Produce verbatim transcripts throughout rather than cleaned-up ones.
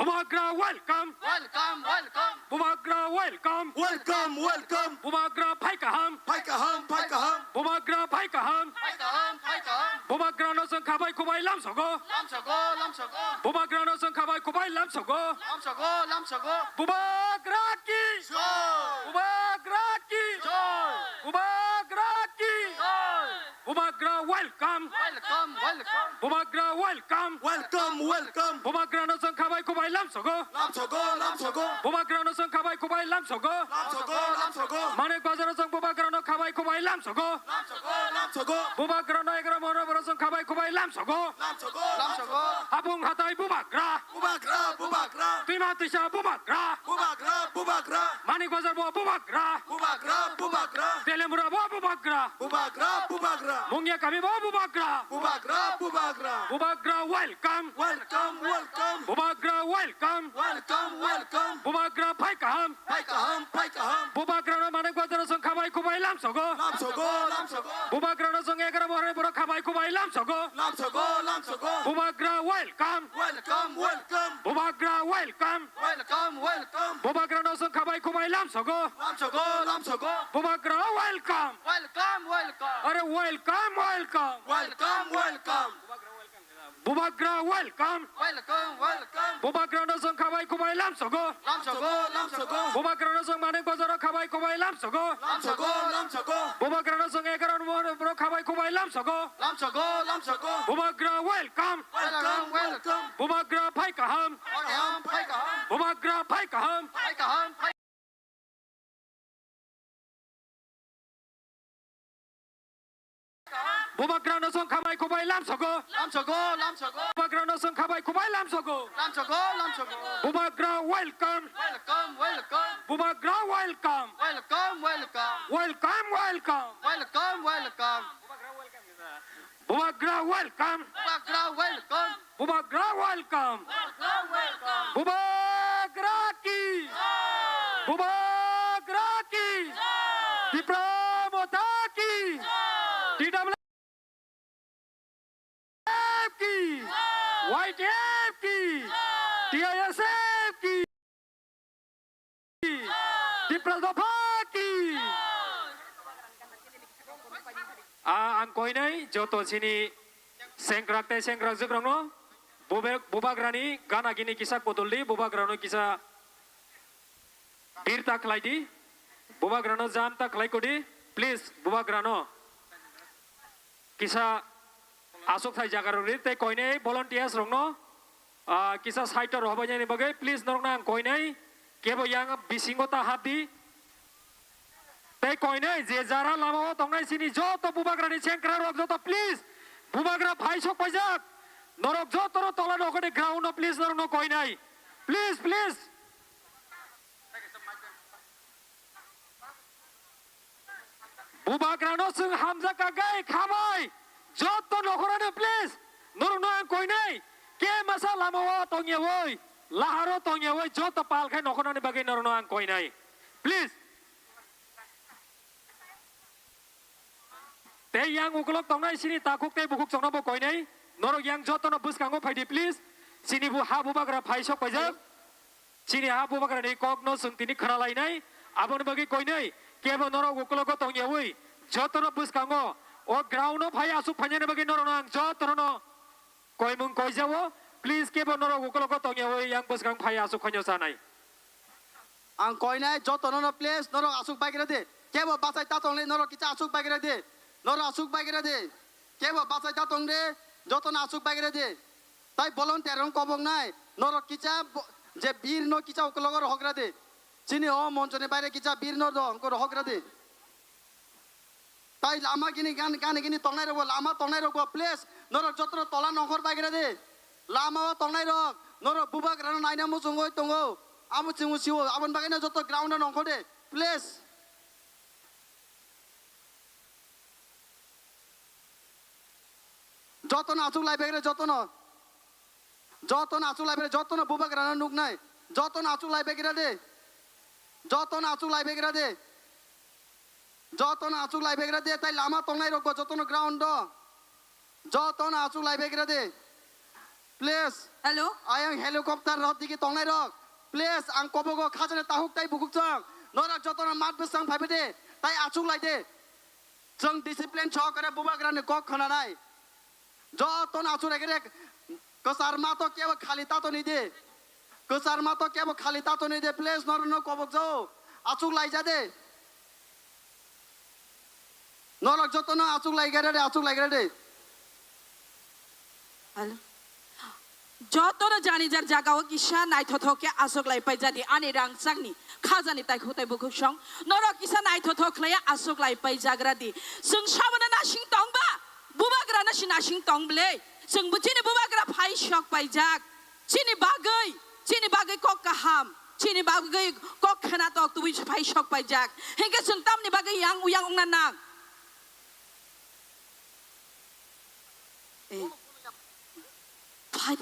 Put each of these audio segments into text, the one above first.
Bubagra welcome. Welcome, welcome. Bubagra welcome. Welcome, welcome. Bubagra phai kaham. Phai kaham, phai kaham. Bubagra phai kaham. Phai kaham, phai kaham. Bubagra no chwng khabai khubai lamsogo. Lamsogo, lamsogo. Bubagra no chwng khabai khubai lamsogo. Lamsogo, lamsogo. Bubagra ki. Jai. Bubagra ki. Jai. Bubagra ki. Jai. Bubagra welcome. Welcome, welcome. Bubagra welcome. Welcome, welcome. Bubagra no chwng khabai khubai lamsogo. Lamsogo, lamsogo. Bubagra no chwng khabai khubai lamsogo. Lamsogo, lamsogo. Manik Bazar no chwng Bubagra no khabai khubai lamsogo. Lamsogo, lamsogo. Bubagra no egaroh Mohora no chwng khabai khubai lamsogo. Lamsogo, lamsogo. Habung hatai Bubagra. Bubagra, Bubagra. Twima twisa Bubagra. Bubagra, Bubagra. Manik Bazar bo Bubagra. Bubagra, Bubagra. Telemura bo Bubagra. Bubagra, Bubagra. Mungya kami bo Bubagra. Bubagra, Bubagra. Bubagra welcome. Welcome, welcome. Bubagra welcome. Welcome, welcome. Bubagra phai kaham. Phai kaham, phai kaham. Bubagra no Manik Bazar no chwng khabai khubai lamsogo. Lamsogo, lamsogo. Bubagra no chwng egaroh Mohora ni borok khabai khubai lamsogo. Lamsogo, lamsogo. Bubagra welcome. Welcome, welcome. Bubagra welcome. Welcome, welcome. Bubagra no chwng khabai khubai lamsogo. Lamsogo, lamsogo. Bubagra welcome. Welcome, welcome. Are welcome, welcome. Welcome, welcome. Bubagra welcome. Welcome, welcome. Bubagra no chwng khabai khubai lamsogo. Lamsogo, lamsogo. Bubagra no chwng Manik Bazar o khabai khubai lamsogo. Lamsogo, lamsogo. Bubagra no chwng egaroh Mohora ni borok khabai khubai lamsogo. Lamsogo, lamsogo. Bubagra welcome. Welcome, welcome. Bubagra phai kaham. Phai kaham, phai kaham. Bubagra phai kaham. Phai kaham, phai Bubagra no chwng khabai khubai lamsogo. Lamsogo, lamsogo. Bubagra no chwng khabai khubai lamsogo. Lamsogo, lamsogo. Bubagra welcome. Welcome, welcome. Bubagra welcome. Welcome, welcome. Welcome, welcome. Welcome, welcome. Bubagra welcome. Bubagra welcome. Bubagra welcome. Welcome, welcome. Bubagra ki. Jai. Bubagra ki. Jai. Tipra Motha ki. Jai. T W F ki. Jai. Y T F ki. Jai. T I S F ki. Tipra Dopha ki. Ah, ang koinai joto chini sengkrak tei sengkrak jwkrokno bubagrani gana gini kisa kotol di, bubagrano kisa birta khlai di, bubagrano jam ta khlai kodi, please, bubagrano kisa aswk thai jaga rok ri tei koinai volunteers rokno, ah, kisa side o rohorbainani bagwi, please, norokno ang koinai kebo yang bisingo ta hap di. Tei koinai je jara lama o tongnai chini joto bubagrani sengkrak rok joto, please, bubagra phai sok paijak, norok joto no tola nokoni ground o, please, norokno koinai, please, please. Bubagrano chwng hamjak kagwi khabai, joto nokhorano please, norokno ang koinai, ke masa lama o tongyawi, laharo tongyawi, joto pal khai nokhornani bagwi norokno ang koinai, please. Tei yang ukolok tongnai chini takhuk tei bukhuk chongno bo koinai, norok yang jotono bwskango phaidi please, chini bu ha bubagra phai sok paijak. Chini ha bubagrani kokno chwng tini khwnalainai, aboni bagwi koinwi kebo norok ukologo tongyawi jotono bwskango o ground-o phai aswk phainani bagwi norokno ang jotono koimung koijao. Please, kebo norok ukologo tongyawi yang bwskang phai aswk phaino chanai. Ang koinai jotono no please norok aswk baigra di. Kebo bachai ta tongle norok kicha aswk baigra di. Norok aswk baigra di. Kebo bachai ta tongde jotono aswk baigra di. Tai volunteer rok kobok nai, norok kicha bo-, je bir no kicha ukologo rohok ra di. Chini o monchoni baire kicha bir no do, hongko rohok ra di. Tai lama gini gan, gan gini tongnai rok bo, lama tongnai rok bo, please, norok jotono tola nongkhor baigra di. Lama o tongnai rok, norok bubagra no naina muchungoi tongo. Amo chungo siwo, aboni bagwi no joto ground o nongkhor di, please. Jotono achuk lai begra jotono. Jotono achuk lai begra jotono bubagrano nuknai. Jotono achuk lai begra de. Jotono achuk lai begra de. Jotono achuk lai begra de tai lama tongnai rokbo jotono ground o. Jotono achuk lai begra de. Please. Hello. Ayang helicopter rok digi tongnai rok. Please, ang kobogo khajani tahuk tai bukuk chang. Norok jotono mat bwsang phaibai de. Tai achuk lai de. Chwng discipline chokore bubagrani kok khwnanai. Jotono achuk lai gere. Kwchar mato kebo khali tato ni de. Kwchar mato kebo khali tato ni de. Please, norokno kobok jao. Achuk lai ja de. Norok jotono achuk lai gere de, achuk lai gere de. Hello. Jotono jani jar jagao kisa naithothok khe aswk lai paijadi ani rangchakni khajani taikhu tai bukhuk song. Norok kisa naithothok khlaiya aswk lai paijagradi. Chwng sabono nasing tongba, bubagrano si nasing tong ble. Chwngbo chini bubagra phai sok paijak. Chini bagwi, chini bagwi kok kaham, chini bagwi kok khwnatok tubui phai sok paijak. Hinkhe chwng tamni bagwi yang uyang wngna nang? Eh. Phai.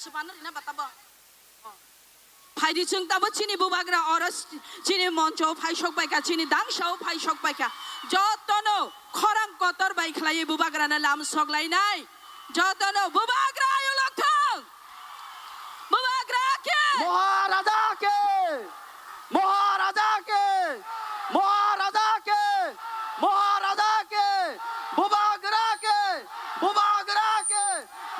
Subano rina bata bo. Phaidi chwng tamo chini bubagra oro chini moncho phai sok bai kha, chini dangsa o phai sok bai kha. Jotono khorang kotor bai khlai bubagra na lam sok lai nai. Jotono bubagra ayo lok thang. Bubagra ke. Maharaja ke. Maharaja ke. Maharaja ke. Maharaja ke. Bubagra ke. Bubagra ke.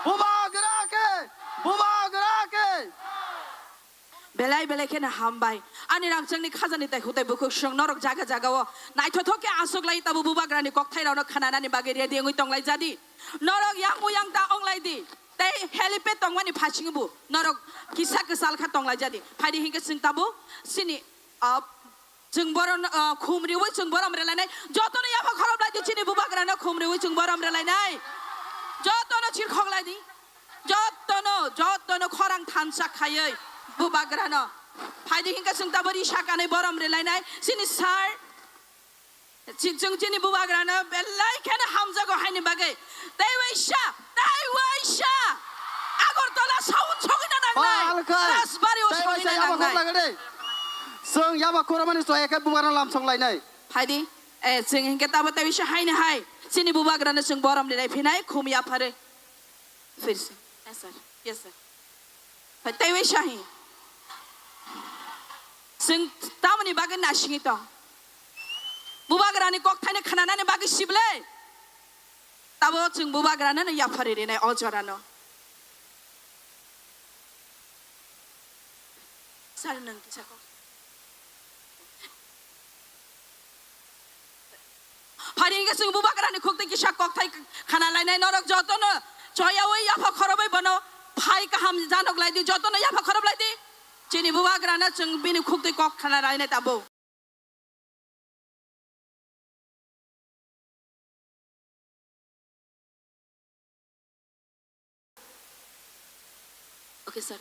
Bubagra ke. Bubagra ke. Belai belai kheno hambai. Ani rangchakni khajani tai hutai bukhuk song norok jaga jaga o naithothok khe aswk lai tabo bubagrani kokthai rokno khananani bagwi ready wngwi tong lai jadi. Norok yang uyang ta ong lai di. Tei helipad tongmani phasingo bo norok kisa kwchal kha tong lai jadi. Phaidi hinkhe chwng tabo sini, ah, chwng boron, ah, khum riwi chwng borom re lainai. Jotono yapha khorop lai di chini bubagrano khum riwi chwng borom re lainai. Jotono chirkhok lai di. Jotono, jotono khorang thansa khaiwi bubagrano. Phaidi hinkhe chwng tabo risa kanwi borom re lainai. Chini sir, chi-, chwng chini bubagrano belai kheno hamjago haini bagwi. Tei waisa, tei waisa. Agartala sound sogwina nangnai. Palkha. Rajbari o tei waisa sogwina yaba nangnai. Khorok lagade. Chwng yaba khorokmani soya khe bubagrano lamsong lainai. Phaidi, eh, chwng hinkhe tabo tei waisa haini hai. Chini bubagrano chwng borom rinai phinai khum yapharwi. Phirse. Yes, sir. Yes, sir. Phai tei waisa hi. Chwng tamoni bagwi nasingwi tong. Bubagrani kokthaino khananani bagwi sible. Tabo chwng bubagrano no yaphari rinai o jorano. Sir, nwng kisa kok. Phari hinkhe chwng bubagrani khukti kisa kokthai khana lainai norok jotono choyawi yapha khorobwi bono phai kaham janok lai di, jotono yapha khorob lai di. Chini bubagrano chwng bini khukti kok khana lainai tabo. Okay, sir.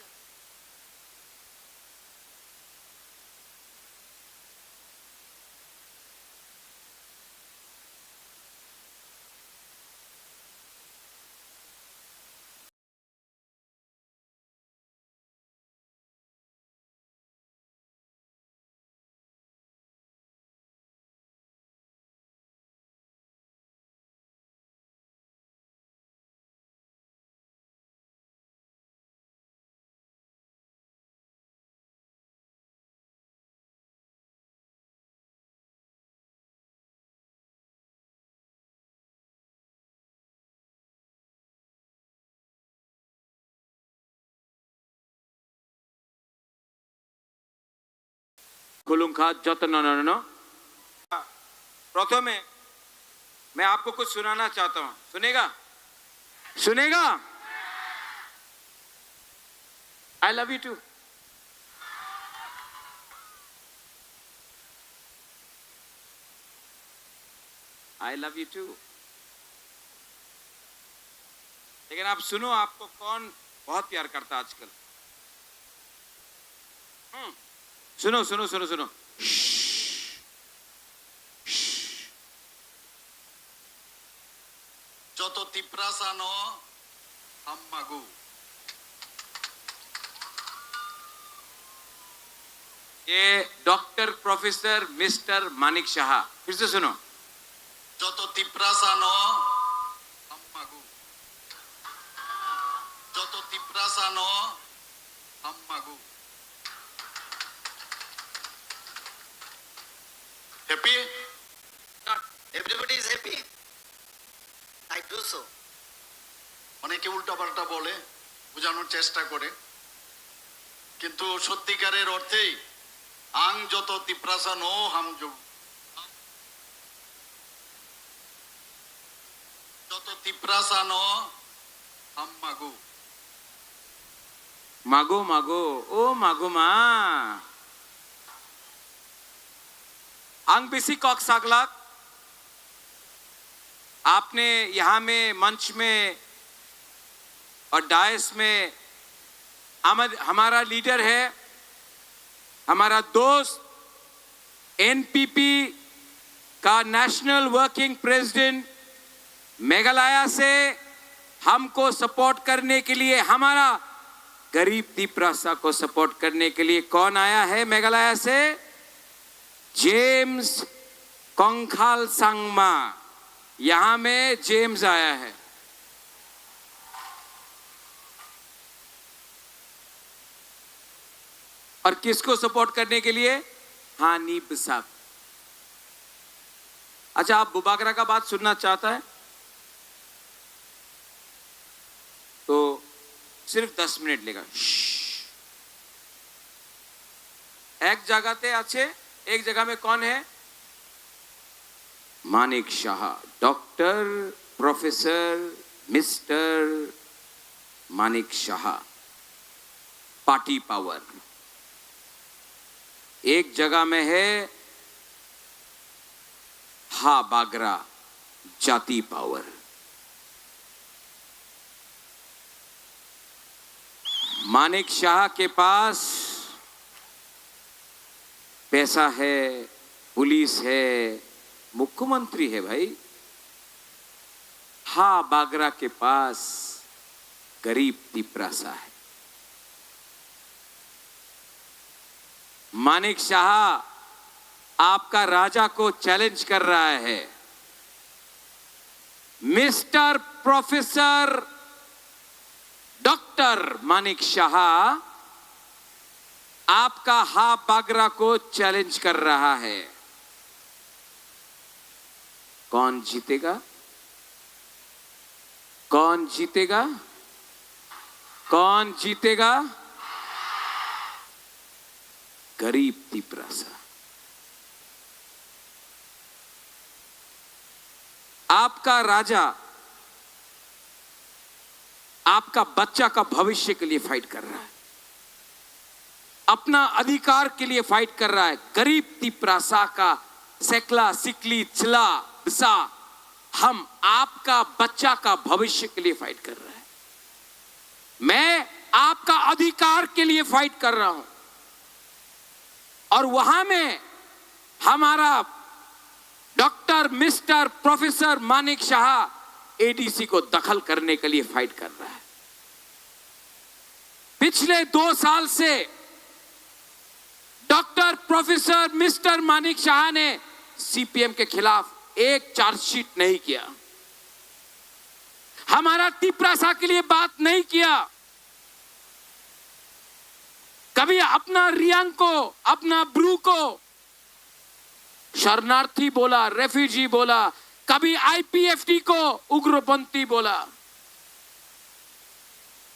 Khulumkha jotono no no. प्रथम में मैं आपको कुछ सुनाना चाहता हूँ, सुनेगा? सुनेगा? I love you too. I love you too. लेकिन आप सुनो, आपको कौन बहुत प्यार करता आजकल? हम्म, सुनो, सुनो, सुनो, सुनो। Joto Tiprasa no hammago. ये डॉक्टर प्रोफेसर मिस्टर मानिक शाह, फिर से सुनो। Joto Tiprasa no hammago. Joto Tiprasa no hammago. Happy? Everybody is happy. I do so. অনেকে উল্টাপাল্টা বলে, বোঝানোর চেষ্টা করে, কিন্তু সত্যিকারের অর্থেই ang joto Tiprasa no hamju joto Tiprasa no hammago. Mago, mago, o mago ma. Ang bisi kok saglak. आपने यहाँ में, मंच में और डायस में हम, हमारा लीडर है, हमारा दोस्त, एनपीपी का नेशनल वर्किंग प्रेसिडेंट, मेघालय से हमको सपोर्ट करने के लिए, हमारा गरीब तिप्रासा को सपोर्ट करने के लिए कौन आया है मेघालय से? जेम्स कंखाल संगमा। यहाँ में जेम्स आया है। और किसको सपोर्ट करने के लिए? हानी बसाक। अच्छा, आप बुबागरा का बात सुनना चाहता है तो सिर्फ दस मिनट लेगा। श्श्श। एक जगह ते अच्छे, एक जगह में कौन है? Manik Shah, doctor, professor, mister Manik Shah, party power. एक जगह में है हा बागरा, जाति पावर। मानिक शाह के पास पैसा है, पुलिस है, मुख्यमंत्री है भाई। हा बागरा के पास गरीब तिपरासा है। मानिक शाह आपका राजा को चैलेंज कर रहा है। मिस्टर प्रोफेसर डॉक्टर मानिक शाह आपका हा बागरा को चैलेंज कर रहा है। कौन जीतेगा? कौन जीतेगा? कौन जीतेगा? गरीब तिपरासा। आपका राजा आपका बच्चा का भविष्य के लिए फाइट कर रहा है, अपना अधिकार के लिए फाइट कर रहा है। गरीब तिपरासा का सेकला, सिकली, चला, बसा, हम आपका बच्चा का भविष्य के लिए फाइट कर रहे हैं। मैं आपका अधिकार के लिए फाइट कर रहा हूं। और वहां में हमारा doctor mister professor Manik Shah ADC को दखल करने के लिए फाइट कर रहा है। पिछले दो साल से डॉक्टर प्रोफेसर मिस्टर मानिक शाह ने सीपीएम के खिलाफ एक चार्जशीट नहीं किया, हमारा तिपरासा के लिए बात नहीं किया। कभी अपना रियांग को, अपना ब्रू को शरणार्थी बोला, रेफ्यूजी बोला, कभी आईपीएफटी को उग्रपंथी बोला,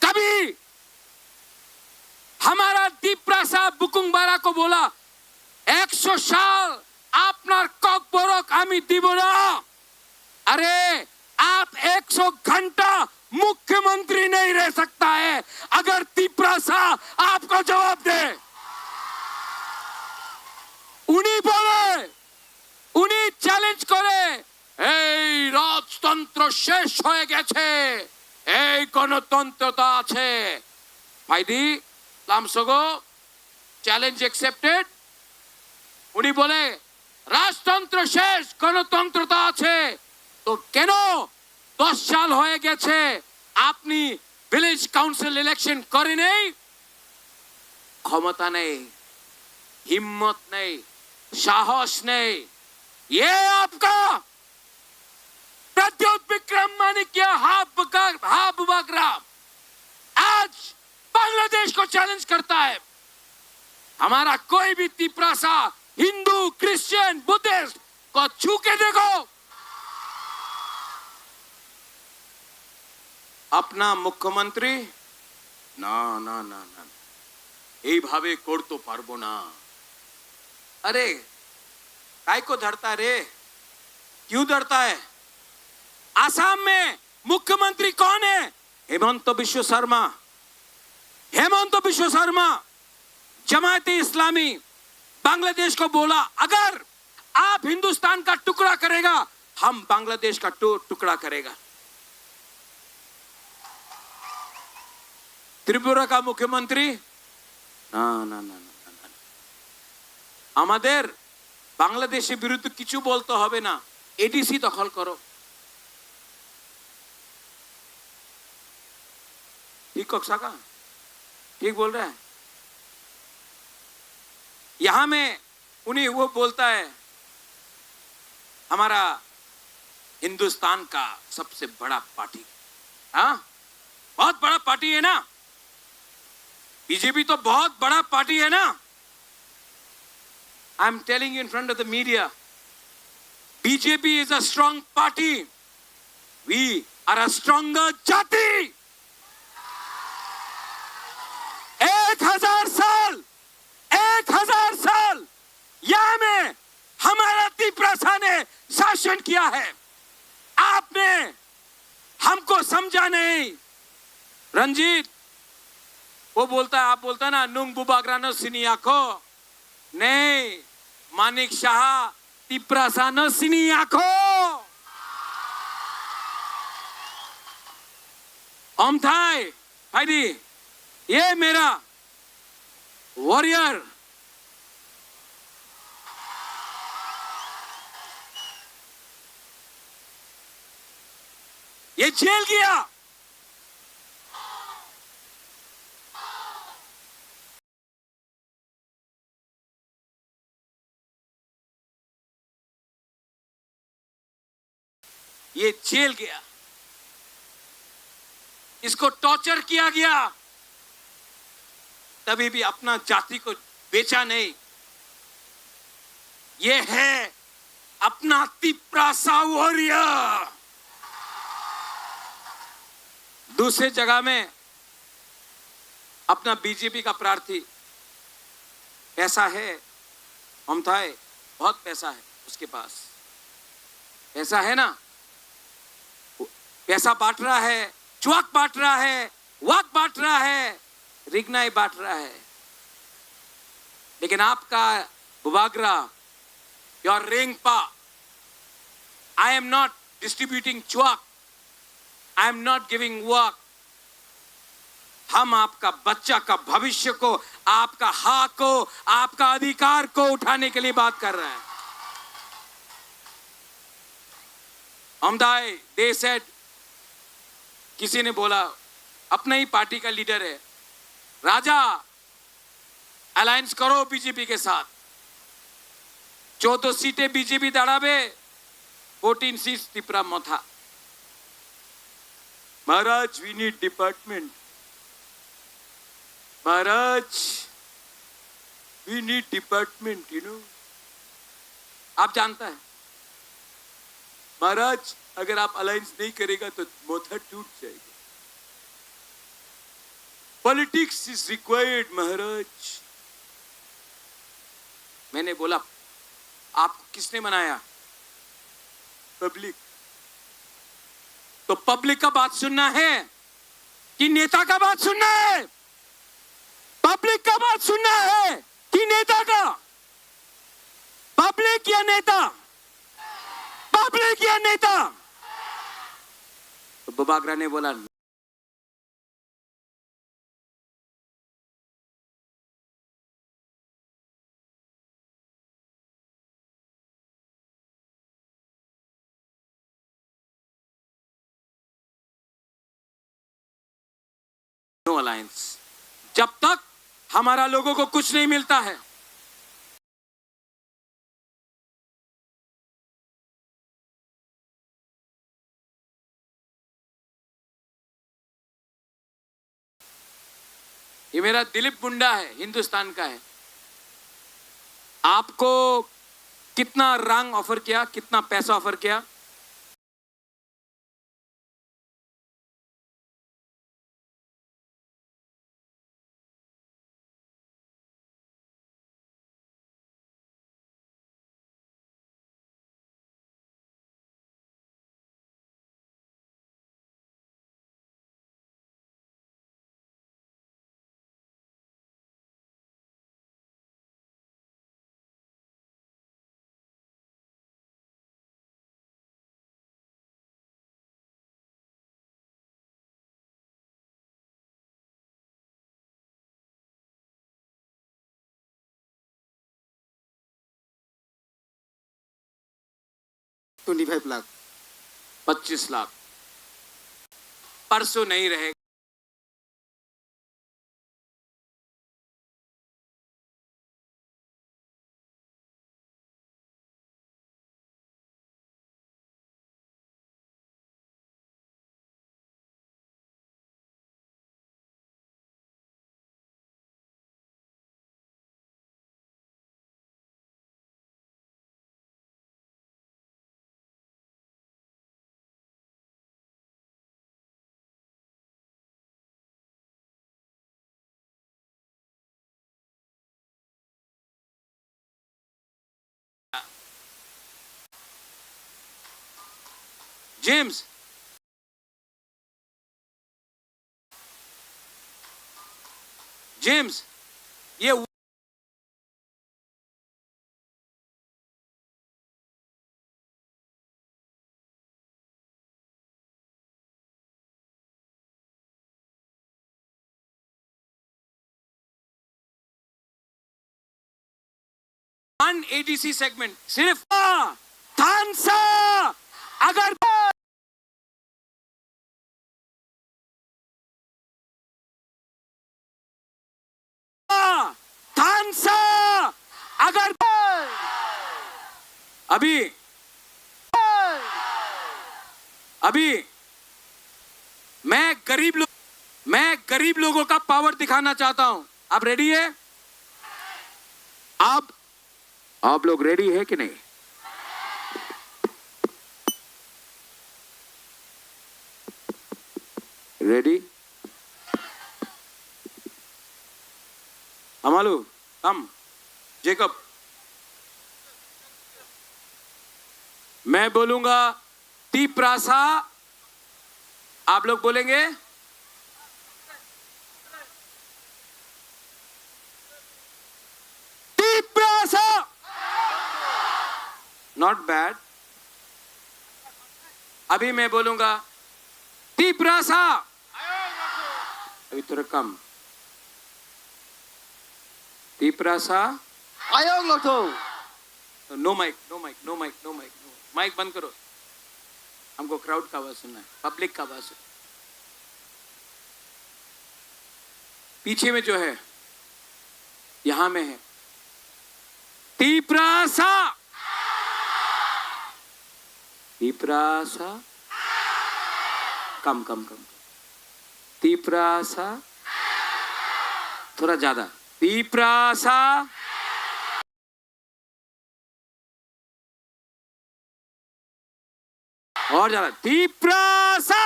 कभी हमारा तिपरासा बुकुंगबारा को बोला, একশো সাল আপনার ককবরক আমি দিব না। अरे, आप एक सौ घंटा मुख्यमंत्री नहीं रह सकता है अगर तिपरासा आपको जवाब दे। উনি বলে, উনি চ্যালেঞ্জ করে, এই রাজতন্ত্র শেষ হয়ে গেছে, এই গণতন্ত্র তো আছে। ফাইদি লামসগো, চ্যালেঞ্জ অ্যাকসেপ্টেড। উনি বলে, রাজতন্ত্র শেষ, গণতন্ত্র তো আছে। তো কেন দশ সাল হয়ে গেছে, আপনি ভিলেজ কাউন্সিল ইলেকশন করে নেই? ক্ষমতা নেই, হিম্মত নেই, সাহস নেই। ये आपका प्रद्योत विक्रम मानिक्य हा बगा-, हा बुबाग्रा आज बांग्लादेश को चैलेंज करता है। हमारा कोई भी तिपरासा हिंदू, क्रिश्चियन, बुद्धिस्ट को छू के देखो। अपना मुख्यमंत्री, না, না, না, না, না। এইভাবে করতে পারবো না। अरे, काय को धरता रे? क्यों धरता है? आसाम में मुख्यमंत्री कौन है? हेमंत बिश्व शर्मा। हेमंत बिश्व शर्मा, जमायत इस्लामी बांग्लादेश को बोला, अगर आप हिंदुस्तान का टुकड़ा करेगा, हम बांग्लादेश का टु-, टुकड़ा करेगा। त्रिपुरा का मुख्यमंत्री, না, না, না, না, না, না। আমাদের বাংলাদেশের বিরুদ্ধে কিছু বলতে হবে না, এডিসি দখল করো। ठीक कह सका? ठीक बोल रहा है। यहाँ में उन्हें वो बोलता है, हमारा हिंदुस्तान का सबसे बड़ा पार्टी, हाँ, बहुत बड़ा पार्टी है ना, बीजेपी तो बहुत बड़ा पार्टी है ना। I am telling you in front of the media, B J P is a strong party. We are a stronger जाति। एक हजार साल, एक हजार साल यहाँ में हमारा तिपरासा ने शासन किया है। आपने हमको समझा नहीं। रंजीत, वो बोलता है, आप बोलता ना, nung bubagra no sini ako। नहीं, मानिक शाह, Tiprasa no sini ako। Omthai, phaidi, ये मेरा वॉरियर। ये जेल गया। ये जेल गया, इसको टॉर्चर किया गया, तभी भी अपना जाति को बेचा नहीं। ये है अपना तिपरासा वॉरियर। दूसरे जगह में अपना बीजेपी का प्रार्थी, पैसा है, ओमथाई, बहुत पैसा है उसके पास, पैसा है ना, पैसा बांट रहा है, चुवाक बांट रहा है, वाक बांट रहा है, रिगनाई बांट रहा है। लेकिन आपका बुबाग्रा, your रेंगपा, I am not distributing चुवाक, I am not giving वाक। हम आपका बच्चा का भविष्य को, आपका हक को, आपका अधिकार को उठाने के लिए बात कर रहे हैं। ओमथाई, they said, किसी ने बोला, अपना ही पार्टी का लीडर है, राजा, अलायंस करो बीजेपी के साथ। चौदह सीटें बीजेपी दाड़ाबे, फोर्टीन सीट्स तिपरा मथा। महाराज, we need department। Maharaj, we need department, you know। आप जानता है, महाराज, अगर आप अलायंस नहीं करेगा तो मोथा टूट जाएगा। Politics is required, महाराज। मैंने बोला, आपको किसने बनाया? पब्लिक। तो पब्लिक का बात सुनना है कि नेता का बात सुनना है? पब्लिक का बात सुनना है कि नेता का? पब्लिक या नेता? पब्लिक या नेता? तो बुबाग्रा ने बोला, no alliance। जब तक हमारा लोगों को कुछ नहीं मिलता है, ये मेरा दिलीप मुंडा है, हिंदुस्तान का है। आपको कितना रंग ऑफर किया, कितना पैसा ऑफर किया? Twenty five lakh. पच्चीस लाख। परसों नहीं रहेगा। जेम्स, जेम्स, ये वन एडीसी सेगमेंट सिर्फ थानसा अगर थानसा अगर अभी अभी मैं गरीब लोग मैं गरीब लोगों का पावर दिखाना चाहता हूं। आप रेडी है? आप आप लोग रेडी है कि नहीं? रेडी? Amalu, come. Jacob, मैं बोलूंगा, Tiprasa, आप लोग बोलेंगे? Tiprasa! Not bad. अभी मैं बोलूंगा, Tiprasa! अभी थोड़ा कम। Tiprasa! Ayok lokthung! No mic, no mic, no mic, no mic, no mic. Mic बंद करो। हमको क्राउड का आवाज सुनना है, पब्लिक का आवाज सुनना है। पीछे में जो है, यहां में है। Tiprasa! Tiprasa! कम, कम, कम, कम। Tiprasa! थोड़ा ज्यादा। Tiprasa! और ज्यादा। Tiprasa!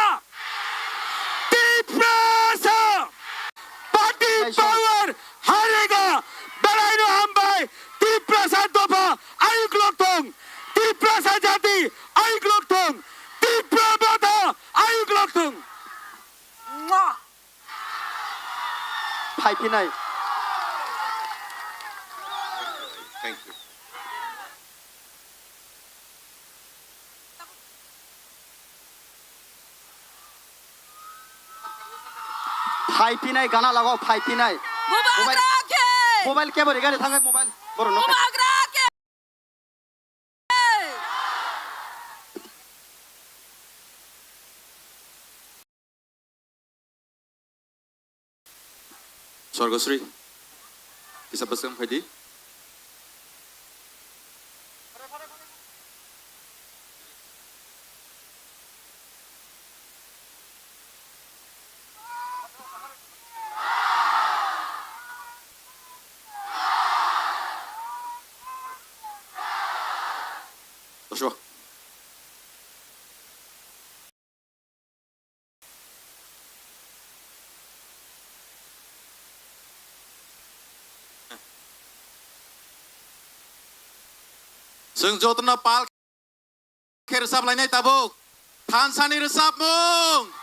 Tiprasa! Party power harega! Belai no hambai! Tiprasa dopha ayuk lokthung! Tiprasa jati ayuk lokthung! Tipra motha ayuk lokthung! Mwah! Phaiphinai. Thank you. Phaiphinai gana lago, phaiphinai. Mobile, mobile kebo rigari thangai mobile. Boro no. Sorgosri, kisa bwskang phaidi. Chwng jotono pal khe rwchap lainai tabuk. Thansani rwchapmung.